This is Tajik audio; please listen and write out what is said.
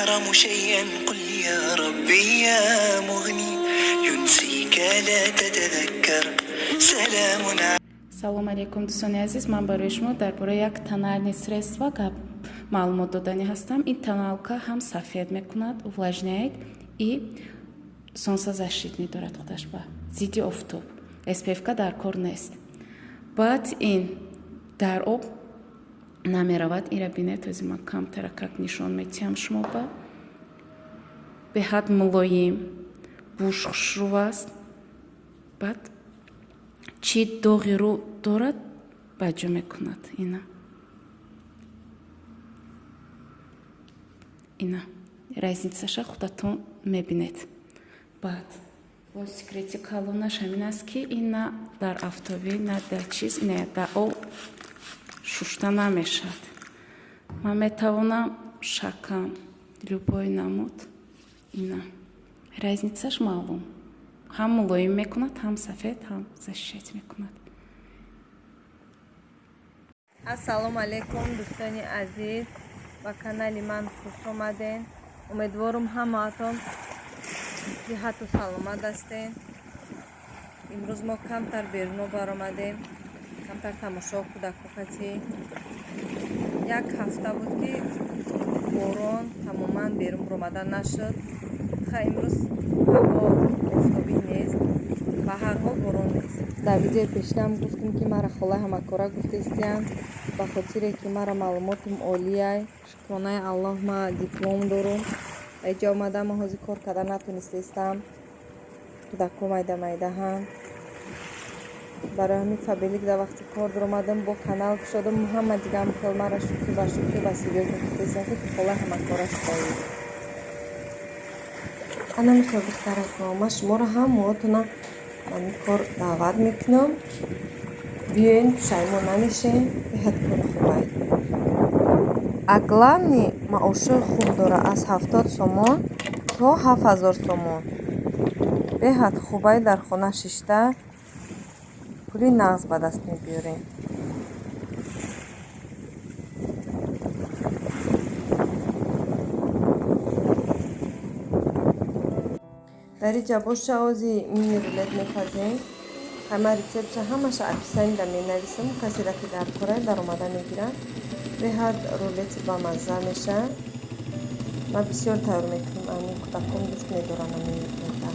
تحرم شيئا قل يا ربي يا مغني ينسيك لا تتذكر سلام. Салом алейкум, дӯстони азиз. Ман барои шумо дар бораи як тональный средства гап маълумот доданӣ ҳастам. Ин тоналка ҳам сафед мекунад, увлажняет и солнцезащитный дорад, худаш ба зидди офтоб, SPF дар кор нест. Баъд ин дар об намеравад. Ира бинед, ози ман камтаракак нишон метиҳам шумо ба. Беҳад мулоим, бӯш хушрӯ аст. Баъд чӣ доғи рӯ дорад, баҷо мекунад. Ина разницаша худатон мебинед. Баъд боз секрети калонаш ҳамин аст, ки ин на дар афтобӣ, на дар чиз, ина дар об шушта намешавад. Ман метавонам шакам, любой намуд. Ина разницаш маълум: ҳам мулоим мекунад, ҳам сафед, ҳам защищать мекунад. Ассалому алайкум, дӯстони азиз, ба канали ман хуш омаден. Умедворум, ҳамаатон сиҳату саломат ҳастен. Имрӯз мо камтар беруно баромадем, камтар тамошо кӯдакокатӣ. Як ҳафта буд, ки борон, тамоман берун баромада нашуд. Ха, имрӯз ҳаво офтобӣ нест, ба ҳар ҳол борон нест. Дар видеои пешинам гуфтем, ки мара холаи ҳамакора гуфтестиям, ба хотире ки мара маълумотум олияй. Шукронаи Аллоҳ, ма диплом дорум. Ба иҷо омадам, ма ҳозир кор карда натонистестам, кӯдако майда майдаҳанд. Барои ҳамин Фаберлик дар вақти кор даромадам, бо канал кушодам. Ҳама дигаам хел мара шӯхӣ ба шӯхӣ ба серьёзно гуфтестиям, ки ту холаи ҳамакора шудоӣ. Ана михел, духтарако, ман шуморо ҳамаотона ба ин кор даъват мекунам. Биёен, пушаймон намешем, беҳад кори хубай. А главный, маошҳои хуб дора, аз 70 сомон то 7000 сомон. Беҳад хубай, дар хона шишта пули нағз ба даст мебиёрем. Дар иҷа боша, ози мини рулет мепазем. Ҳама рецептша, ҳамаша описанида менависам. Касеро ки дар корай, даромада мегирад. Беҳад рулети бамазза мешавад. Ман бисёр тайёр мекунам, ами кӯдакон дӯст медоранд ами рулета.